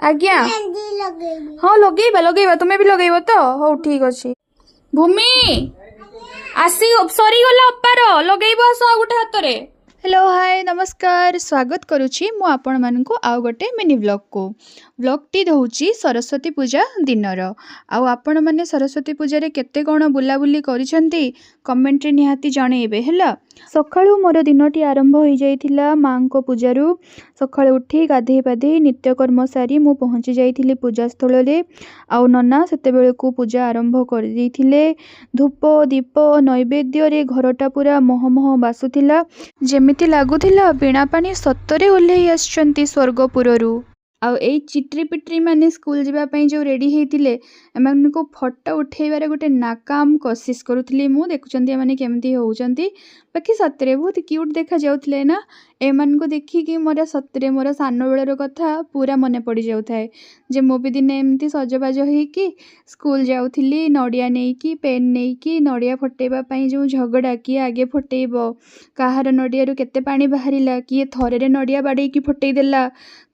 ଆଜ୍ଞା, ହଁ, ଲଗେଇବା ଲଗେଇବା। ତୁମେ ବି ଲଗେଇବ ତ? ହଉ, ଠିକ ଅଛି। ଭୂମି ଆସି ସରିଗଲା ଅପାର, ଲଗେଇବ, ଆସ ଆଉ ଗୋଟେ ହାତରେ। ହ୍ୟାଲୋ, ହାଏ, ନମସ୍କାର। ସ୍ୱାଗତ କରୁଛି ମୁଁ ଆପଣମାନଙ୍କୁ ଆଉ ଗୋଟେ ମିନି ବ୍ଲଗ୍କୁ। ବ୍ଲଗ୍ଟି ହେଉଛି ସରସ୍ୱତୀ ପୂଜା ଦିନର। ଆଉ ଆପଣମାନେ ସରସ୍ୱତୀ ପୂଜାରେ କେତେ କ'ଣ ବୁଲାବୁଲି କରିଛନ୍ତି, କମେଣ୍ଟରେ ନିହାତି ଜଣେଇବେ। ହେଲା, ସକାଳୁ ମୋର ଦିନଟି ଆରମ୍ଭ ହୋଇଯାଇଥିଲା ମାଆଙ୍କ ପୂଜାରୁ। ସକାଳୁ ଉଠି ଗାଧେଇ ପାଧେଇ ନିତ୍ୟକର୍ମ ସାରି ମୁଁ ପହଞ୍ଚି ଯାଇଥିଲି ପୂଜାସ୍ଥଳରେ। ଆଉ ନନା ସେତେବେଳକୁ ପୂଜା ଆରମ୍ଭ କରିଦେଇଥିଲେ। ଧୂପ, ଦୀପ, ନୈବେଦ୍ୟରେ ଘରଟା ପୁରା ମହ ମହ ବାସୁଥିଲା। ଯେମିତି ଲାଗୁଥିଲା ବୀଣାପାଣି ସତରେ ଓହ୍ଲେଇ ଆସିଛନ୍ତି ସ୍ୱର୍ଗପୁରରୁ। ଆଉ ଏଇ ଚିଟ୍ରି ପିଟ୍ରି ମାନେ ସ୍କୁଲ ଯିବା ପାଇଁ ଯେଉଁ ରେଡ଼ି ହେଇଥିଲେ, ଏମାନଙ୍କୁ ଫଟୋ ଉଠେଇବାରେ ଗୋଟେ ନାକାମ କୋସିସ କରୁଥିଲି ମୁଁ। ଦେଖୁଛନ୍ତି ଏମାନେ କେମିତି ହେଉଛନ୍ତି? ବାକି ସତରେ ବହୁତ କ୍ୟୁଟ୍ ଦେଖାଯାଉଥିଲେ ନା? ଏମାନଙ୍କୁ ଦେଖିକି ମୋର ସତରେ ମୋର ସାନବେଳର କଥା ପୁରା ମନେ ପଡ଼ିଯାଉଥାଏ ଯେ ମୁଁ ବି ଦିନେ ଏମିତି ସଜବାଜ ହେଇକି ସ୍କୁଲ ଯାଉଥିଲି, ନଡ଼ିଆ ନେଇକି, ପେନ୍ ନେଇକି। ନଡ଼ିଆ ଫଟେଇବା ପାଇଁ ଯେଉଁ ଝଗଡ଼ା, କିଏ ଆଗେ ଫଟେଇବ, କାହାର ନଡ଼ିଆରୁ କେତେ ପାଣି ବାହାରିଲା, କିଏ ଥରରେ ନଡ଼ିଆ ବାଡ଼େଇକି ଫଟେଇ ଦେଲା,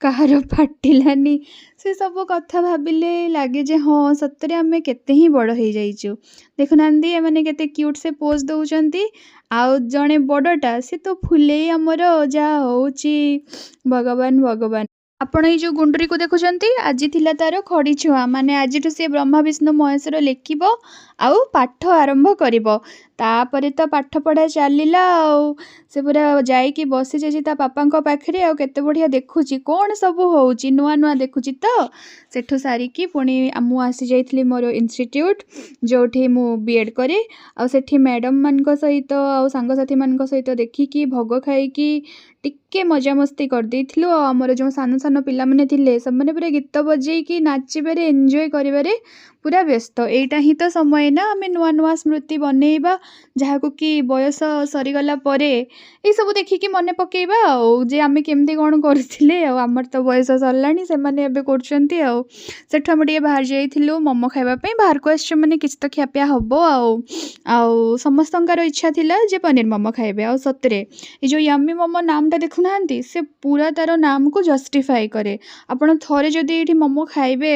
କାହାର ଫାଟିଲାନି, ସେ ସବୁ କଥା ଭାବିଲେ ଲାଗେ ଯେ ହଁ, ସତରେ ଆମେ କେତେ ହିଁ ବଡ଼ ହେଇଯାଇଛୁ। ଦେଖୁନାହାନ୍ତି, ଏମାନେ କେତେ କ୍ୟୁଟ୍ ସେ ପୋଜ୍ ଦେଉଛନ୍ତି। ଆଉ ଜଣେ ବଡ଼ଟା, ସେ ତ ଫୁଲେଇ ଆମର ଯାହା ହେଉଛି, ଭଗବାନ ଭଗବାନ। ଆପଣ ଏଇ ଯେଉଁ ଗୁଣ୍ଡୁରିକୁ ଦେଖୁଛନ୍ତି, ଆଜି ଥିଲା ତାର ଖଡ଼ି ଛୁଆଁ। ମାନେ ଆଜିଠୁ ସିଏ ବ୍ରହ୍ମା, ବିଷ୍ଣୁ, ମହେଶ୍ୱର ଲେଖିବ ଆଉ ପାଠ ଆରମ୍ଭ କରିବ। ତାପରେ ତ ପାଠ ପଢ଼ା ଚାଲିଲା। ଆଉ ସେ ପୁରା ଯାଇକି ବସିଯାଇଛି ତା ବାପାଙ୍କ ପାଖରେ ଆଉ କେତେ ବଢ଼ିଆ ଦେଖୁଛି କ'ଣ ସବୁ ହେଉଛି, ନୂଆ ନୂଆ ଦେଖୁଛି ତ। ସେଠୁ ସାରିକି ପୁଣି ମୁଁ ଆସିଯାଇଥିଲି ମୋର ଇନଷ୍ଟିଟ୍ୟୁଟ୍, ଯେଉଁଠି ମୁଁ ବି.ଏଡ଼୍ କରେ। ଆଉ ସେଠି ମ୍ୟାଡ଼ାମମାନଙ୍କ ସହିତ ଆଉ ସାଙ୍ଗସାଥିମାନଙ୍କ ସହିତ ଦେଖିକି, ଭୋଗ ଖାଇକି ଟିକେ ମଜାମସ୍ତି କରିଦେଇଥିଲୁ। ଆଉ ଆମର ଯେଉଁ ସାନ ସାନ ପିଲାମାନେ ଥିଲେ, ସେମାନେ ପୁରା ଗୀତ ବଜେଇକି ନାଚିବାରେ, ଏନ୍ଜୟ କରିବାରେ ପୁରା ବ୍ୟସ୍ତ। ଏଇଟା ହିଁ ତ ସମୟ ନା, ଆମେ ନୂଆ ନୂଆ ସ୍ମୃତି ବନେଇବା, ଯାହାକୁ କି ବୟସ ସରିଗଲା ପରେ ଏଇସବୁ ଦେଖିକି ମନେ ପକେଇବା ଆଉ ଯେ ଆମେ କେମିତି କ'ଣ କରୁଥିଲେ। ଆଉ ଆମର ତ ବୟସ ସରିଲାଣି, ସେମାନେ ଏବେ କରୁଛନ୍ତି। ଆଉ ସେଠୁ ଆମେ ଟିକେ ବାହାରି ଯାଇଥିଲୁ ମୋମୋ ଖାଇବା ପାଇଁ। ବାହାରକୁ ଆସିଛୁ ମାନେ କିଛି ତ ଖିଆପିଆ ହେବ। ଆଉ ସମସ୍ତଙ୍କର ଇଚ୍ଛା ଥିଲା ଯେ ପନିର ମୋମୋ ଖାଇବେ। ଆଉ ସତରେ ଏ ଯେଉଁ ୟମି ମୋମୋ ନାମଟା ଦେଖୁନାହାନ୍ତି, ସେ ପୁରା ତା'ର ନାମକୁ ଜଷ୍ଟିଫାଏ କରେ। ଆପଣ ଥରେ ଯଦି ଏଇଠି ମୋମୋ ଖାଇବେ,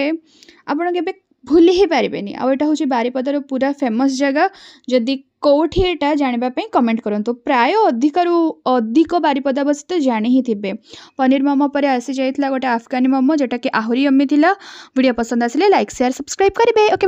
ଆପଣ କେବେ ଭୁଲି ହିଁ ପାରିବେନି। ଆଉ ଏଇଟା ହେଉଛି ବାରିପଦାର ପୁରା ଫେମସ୍ ଜାଗା। ଯଦି କେଉଁଠି ଏଇଟା ଜାଣିବା ପାଇଁ କମେଣ୍ଟ କରନ୍ତୁ। ପ୍ରାୟ ଅଧିକରୁ ଅଧିକ ବାରିପଦାବାସୀ ତ ଜାଣି ହିଁ ଥିବେ। ପନିର ମୋମୋ ପରେ ଆସିଯାଇଥିଲା ଗୋଟେ ଆଫଗାନୀ ମୋମୋ, ଯେଉଁଟାକି ଆହୁରି ୟମି ଥିଲା। ଭିଡ଼ିଓ ପସନ୍ଦ ଆସିଲେ ଲାଇକ୍, ସେୟାର, ସବସ୍କ୍ରାଇବ୍ କରିବେ। ଓକେ।